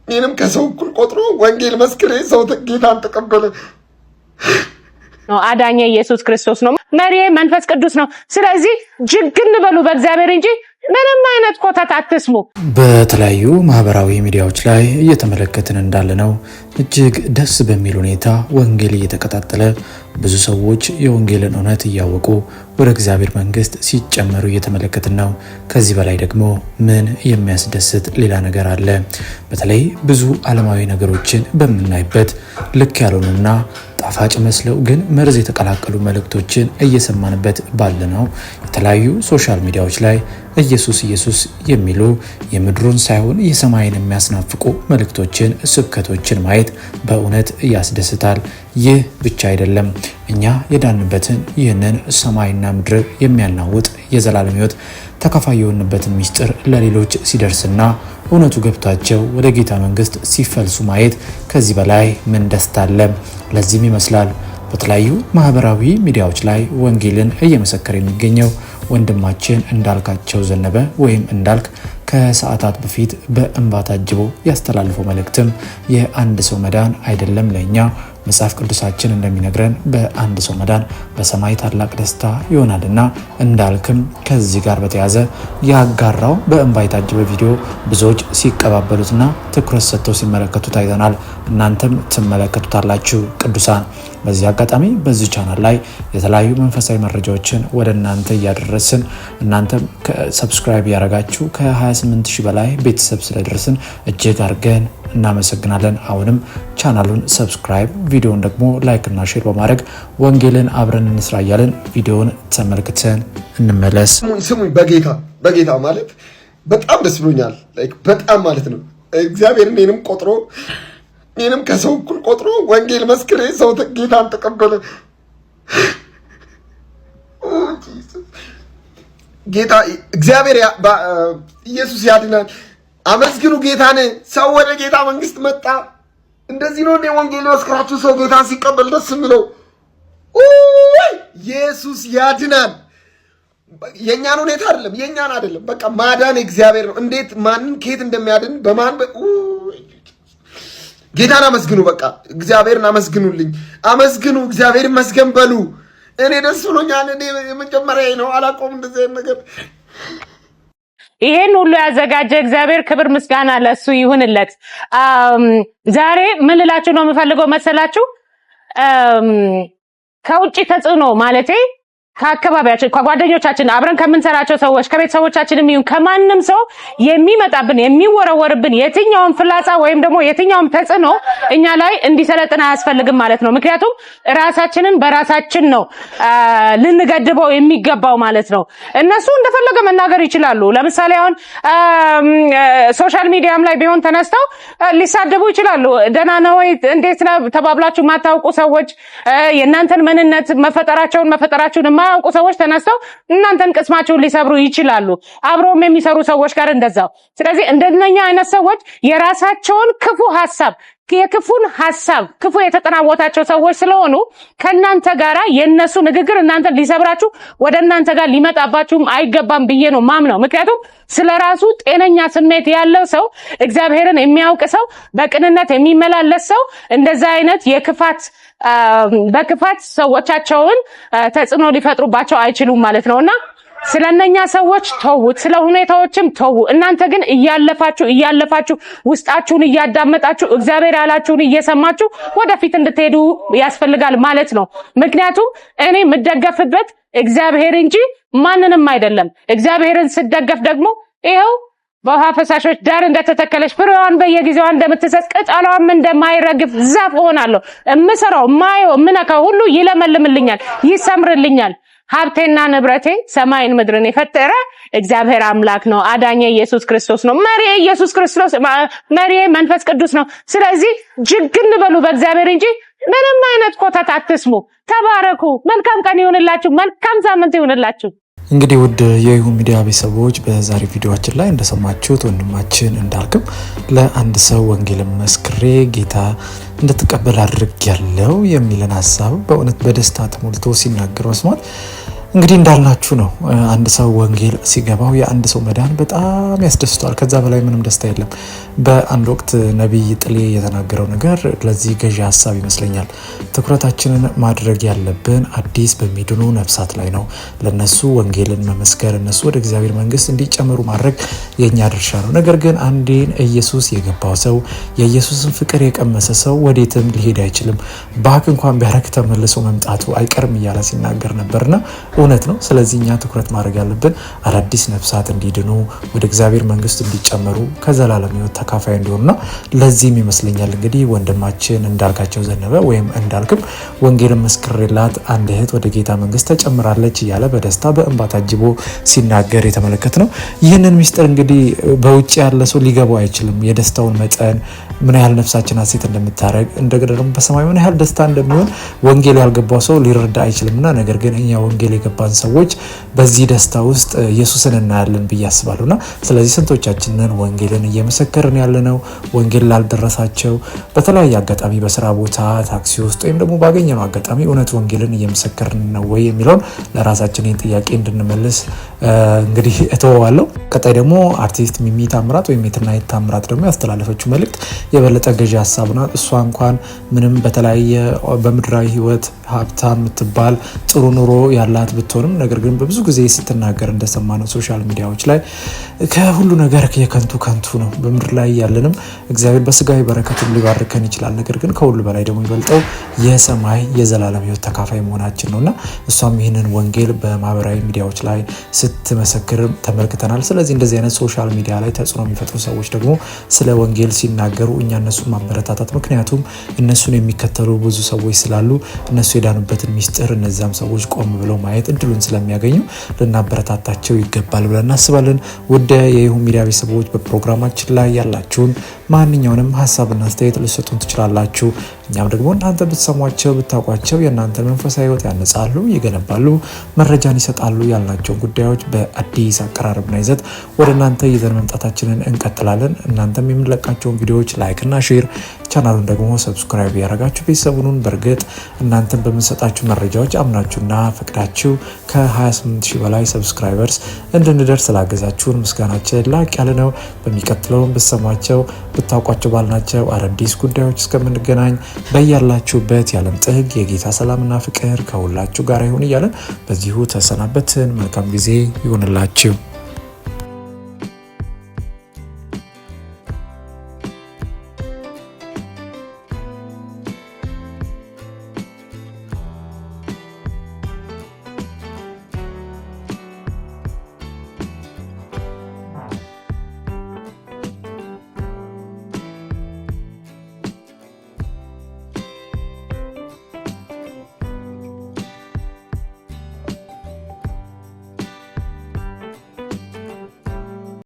እኔንም ከሰው እኩል ቆጥሮ ወንጌል መስክሬ ሰው ጌታን ተቀበለ። ነው አዳኜ ኢየሱስ ክርስቶስ ነው። መሪዬ መንፈስ ቅዱስ ነው። ስለዚህ ጅግን በሉ በእግዚአብሔር እንጂ ምንም አይነት ኮተት አትስሙ። በተለያዩ ማህበራዊ ሚዲያዎች ላይ እየተመለከትን እንዳለነው እጅግ ደስ በሚል ሁኔታ ወንጌል እየተቀጣጠለ ብዙ ሰዎች የወንጌልን እውነት እያወቁ ወደ እግዚአብሔር መንግስት ሲጨመሩ እየተመለከትን ነው። ከዚህ በላይ ደግሞ ምን የሚያስደስት ሌላ ነገር አለ? በተለይ ብዙ ዓለማዊ ነገሮችን በምናይበት ልክ ያልሆኑና ጣፋጭ መስለው ግን መርዝ የተቀላቀሉ መልእክቶችን እየሰማንበት ባለነው የተለያዩ social media ዎች ላይ ኢየሱስ ኢየሱስ የሚሉ የምድሩን ሳይሆን የሰማይን የሚያስናፍቁ መልእክቶችን፣ ስብከቶችን ማየት በእውነት ያስደስታል። ይህ ብቻ አይደለም። እኛ የዳንበትን ይህንን ሰማይና ምድር የሚያናውጥ የዘላለም ሕይወት ተካፋይ የሆንበትን ምስጢር ለሌሎች ሲደርስና እውነቱ ገብቷቸው ወደ ጌታ መንግስት ሲፈልሱ ማየት ከዚህ በላይ ምን ደስታ አለ? ለዚህም ይመስላል በተለያዩ ማህበራዊ ሚዲያዎች ላይ ወንጌልን እየመሰከረ የሚገኘው ወንድማችን እንዳልካቸው ዘነበ ወይም እንዳልክ ከሰዓታት በፊት በእንባ ታጅቦ ያስተላልፈው መልእክትም የአንድ ሰው መዳን አይደለም ለእኛ መጽሐፍ ቅዱሳችን እንደሚነግረን በአንድ ሰው መዳን በሰማይ ታላቅ ደስታ ይሆናልና እንዳልክም ከዚህ ጋር በተያያዘ ያጋራው በእንባ የታጀበ ቪዲዮ ብዙዎች ሲቀባበሉትና ትኩረት ሰጥተው ሲመለከቱት አይተናል። እናንተም ትመለከቱታላችሁ ቅዱሳን። በዚህ አጋጣሚ በዚህ ቻናል ላይ የተለያዩ መንፈሳዊ መረጃዎችን ወደ እናንተ እያደረስን እናንተም subscribe ያደረጋችሁ ከ28 ሺህ በላይ ቤተሰብ ስለደረስን እጅግ አድርገን እናመሰግናለን። አሁንም ቻናሉን subscribe፣ ቪዲዮን ደግሞ like እና share በማድረግ ወንጌልን አብረን እንስራ እያልን ቪዲዮን ተመልክተን እንመለስ። ስሙኝ፣ በጌታ በጌታ ማለት በጣም ደስ ብሎኛል። Like በጣም ማለት ነው። እግዚአብሔር እኔንም ቆጥሮ እኔንም ከሰው እኩል ቆጥሮ ወንጌል መስክሬ ሰው ጌታን ተቀበለ። ጌታ እግዚአብሔር ኢየሱስ ያድናል። አመስግኑ ጌታን። ሰው ወደ ጌታ መንግስት መጣ። እንደዚህ ነው እንዴ ወንጌል መስክራችሁ ሰው ጌታን ሲቀበል ደስ የሚለው? ኢየሱስ ያድናል። የእኛን ሁኔታ አይደለም፣ የእኛን አይደለም። በቃ ማዳን እግዚአብሔር ነው። እንዴት ማንን ከየት እንደሚያድን በማን ጌታን አመስግኑ። በቃ እግዚአብሔርን አመስግኑልኝ፣ አመስግኑ፣ እግዚአብሔር ይመስገን በሉ። እኔ ደስ ብሎኛል። እኔ የመጀመሪያ ነው፣ አላቆም እንደዚህ አይነት ነገር። ይሄን ሁሉ ያዘጋጀ እግዚአብሔር ክብር ምስጋና ለሱ ይሁንለት። ዛሬ ምን ልላችሁ ነው የምፈልገው መሰላችሁ? ከውጭ ተጽዕኖ ማለቴ ከአካባቢያችን፣ ከጓደኞቻችን፣ አብረን ከምንሰራቸው ሰዎች፣ ከቤተሰቦቻችንም ይሁን ከማንም ሰው የሚመጣብን የሚወረወርብን የትኛውም ፍላጻ ወይም ደግሞ የትኛውም ተጽዕኖ እኛ ላይ እንዲሰለጥን አያስፈልግም ማለት ነው። ምክንያቱም ራሳችንን በራሳችን ነው ልንገድበው የሚገባው ማለት ነው። እነሱ እንደፈለገ መናገር ይችላሉ። ለምሳሌ አሁን social media ም ላይ ቢሆን ተነስተው ሊሳደቡ ይችላሉ። ደህና ነህ ወይ፣ እንዴት ነህ ተባብላችሁ የማታውቁ ሰዎች፣ የእናንተን ምንነት መፈጠራችሁን የማያውቁ ሰዎች ተነስተው እናንተን ቅስማችሁን ሊሰብሩ ይችላሉ። አብረውም የሚሰሩ ሰዎች ጋር እንደዛው። ስለዚህ እንደነኛ አይነት ሰዎች የራሳቸውን ክፉ ሀሳብ የክፉን ሀሳብ ክፉ የተጠናወታቸው ሰዎች ስለሆኑ ከእናንተ ጋራ የእነሱ ንግግር እናንተን ሊሰብራችሁ ወደ እናንተ ጋር ሊመጣባችሁም አይገባም ብዬ ነው ማምነው። ምክንያቱም ስለ ራሱ ጤነኛ ስሜት ያለው ሰው፣ እግዚአብሔርን የሚያውቅ ሰው፣ በቅንነት የሚመላለስ ሰው እንደዛ አይነት የክፋት በክፋት ሰዎቻቸውን ተጽዕኖ ሊፈጥሩባቸው አይችሉም ማለት ነውና ስለነኛ ሰዎች ተዉት፣ ስለ ሁኔታዎችም ተዉ። እናንተ ግን እያለፋችሁ እያለፋችሁ ውስጣችሁን እያዳመጣችሁ እግዚአብሔር ያላችሁን እየሰማችሁ ወደፊት እንድትሄዱ ያስፈልጋል ማለት ነው። ምክንያቱም እኔ የምደገፍበት እግዚአብሔር እንጂ ማንንም አይደለም። እግዚአብሔርን ስደገፍ ደግሞ ይኸው በውሃ ፈሳሾች ዳር እንደተተከለች ፍሬዋን በየጊዜዋ እንደምትሰጥ ቅጠሏም እንደማይረግፍ ዛፍ እሆናለሁ። እምሰራው፣ ማየው፣ እምነካው ሁሉ ይለመልምልኛል፣ ይሰምርልኛል። ሀብቴና ንብረቴ ሰማይን ምድርን የፈጠረ እግዚአብሔር አምላክ ነው። አዳኜ ኢየሱስ ክርስቶስ ነው። መሪዬ ኢየሱስ ክርስቶስ፣ መሪዬ መንፈስ ቅዱስ ነው። ስለዚህ ጅግን በሉ በእግዚአብሔር እንጂ ምንም አይነት ኮተት አትስሙ። ተባረኩ። መልካም ቀን ይሁንላችሁ። መልካም ሳምንት ይሁንላችሁ። እንግዲህ ውድ የይሁን ሚዲያ ቤተሰቦች በዛሬ ቪዲዮችን ላይ እንደሰማችሁት ወንድማችን እንዳልክም ለአንድ ሰው ወንጌልን መስክሬ ጌታ እንድትቀበል አድርጌያለሁ የሚልን ሀሳብ በእውነት በደስታ ተሞልቶ ሲናገር መስማት እንግዲህ እንዳልናችሁ ነው። አንድ ሰው ወንጌል ሲገባው የአንድ ሰው መዳን በጣም ያስደስተዋል። ከዛ በላይ ምንም ደስታ የለም። በአንድ ወቅት ነቢይ ጥሌ የተናገረው ነገር ለዚህ ገዢ ሀሳብ ይመስለኛል። ትኩረታችንን ማድረግ ያለብን አዲስ በሚድኑ ነፍሳት ላይ ነው። ለነሱ ወንጌልን መመስከር፣ እነሱ ወደ እግዚአብሔር መንግስት እንዲጨመሩ ማድረግ የእኛ ድርሻ ነው። ነገር ግን አንዴን ኢየሱስ የገባው ሰው፣ የኢየሱስን ፍቅር የቀመሰ ሰው ወዴትም ሊሄድ አይችልም። Back እንኳን ቢያረግ ተመልሶ መምጣቱ አይቀርም እያለ ሲናገር ነበርና እውነት ነው። ስለዚህ እኛ ትኩረት ማድረግ ያለብን አዳዲስ ነፍሳት እንዲድኑ፣ ወደ እግዚአብሔር መንግስት እንዲጨመሩ፣ ከዘላለም ሕይወት ተካፋይ እንዲሆኑና ለዚህም ይመስለኛል እንግዲህ ወንድማችን እንዳልካቸው ዘነበ ወይም እንዳልክም ወንጌልን መስክሬላት አንድ እህት ወደ ጌታ መንግስት ተጨምራለች እያለ በደስታ በእንባ ታጅቦ ሲናገር የተመለከት ነው። ይህንን ሚስጥር እንግዲህ በውጭ ያለ ሰው ሊገባው አይችልም። የደስታውን መጠን፣ ምን ያህል ነፍሳችን ሐሴት እንደምታደርግ፣ እንደገና ደግሞ በሰማይ ምን ያህል ደስታ እንደሚሆን ወንጌል ያልገባው ሰው ሊረዳ አይችልምና ነገር ግን እኛ ወንጌል የገባን ሰዎች በዚህ ደስታ ውስጥ ኢየሱስን እናያለን ብዬ አስባለሁና ስለዚህ ስንቶቻችንን ወንጌልን እየመሰከርን ያለነው? ወንጌል ላልደረሳቸው በተለያየ አጋጣሚ በስራ ቦታ፣ ታክሲ ውስጥ ወይም ደግሞ ባገኘነው አጋጣሚ እውነት ወንጌልን እየመሰከርን ነው ወይ የሚለውን ለራሳችን ይህን ጥያቄ እንድንመልስ እንግዲህ እተወዋለሁ። ቀጣይ ደግሞ አርቲስት ሚሚ ታምራት ወይም የትናየት ታምራት ደግሞ ያስተላለፈችው መልእክት የበለጠ ገዢ ሀሳብ ናት። እሷ እንኳን ምንም በተለያየ በምድራዊ ህይወት ሀብታም የምትባል፣ ጥሩ ኑሮ ያላት ብትሆንም ነገር ግን በብዙ ጊዜ ስትናገር እንደሰማነው social media ዎች ላይ ከሁሉ ነገር የከንቱ ከንቱ ነው። በምድር ላይ ያለንም እግዚአብሔር በስጋዊ በረከቱን ሊባርከን ይችላል። ነገር ግን ከሁሉ በላይ ደግሞ የሚበልጠው የሰማይ የዘላለም ህይወት ተካፋይ መሆናችን ነውና እሷም ይህንን ወንጌል በማህበራዊ ሚዲያዎች ላይ ስትመሰክር ተመልክተናል። ስለዚህ እንደዚህ አይነት social media ላይ ተጽዕኖ የሚፈጥሩ ሰዎች ደግሞ ስለ ወንጌል ሲናገሩ እኛ እነሱን ማበረታታት፣ ምክንያቱም እነሱን የሚከተሉ ብዙ ሰዎች ስላሉ እነሱ የዳኑበትን ሚስጥር እነዚያም ሰዎች ቆም ብለው ማየት እድሉን ስለሚያገኙ ልናበረታታቸው ይገባል ብለን እናስባለን። ውድ የይሁን ሚዲያ ቤተሰቦች፣ በፕሮግራማችን ላይ ያላችሁን ማንኛውንም ሀሳብና አስተያየት ልትሰጡን ትችላላችሁ። እኛም ደግሞ እናንተ ብትሰሟቸው፣ ብታውቋቸው የእናንተ መንፈሳዊ ሕይወት ያነጻሉ፣ ይገነባሉ፣ መረጃን ይሰጣሉ ያልናቸውን ጉዳዮች በአዲስ አቀራረብና ይዘት ወደ እናንተ ይዘን መምጣታችንን እንቀጥላለን። እናንተም የምንለቃቸውን ቪዲዮዎች like ና share፣ ቻናሉን ደግሞ subscribe ያደረጋችሁ ቤተሰቡን በእርግጥ እናንተን በምንሰጣችሁ መረጃዎች አምናችሁና ፈቅዳችሁ ከ28 ሺህ በላይ subscribers እንድንደርስ ስላገዛችሁን ምስጋናችን ላቅ ያለ ነው። በሚቀጥለውም ብትሰሟቸው፣ ብታውቋቸው ባልናቸው አዳዲስ ጉዳዮች እስከምንገናኝ በያላችሁበት የዓለም ጥግ የጌታ ሰላምና ፍቅር ከሁላችሁ ጋር ይሁን እያለን በዚሁ ተሰናበትን። መልካም ጊዜ ይሁንላችሁ።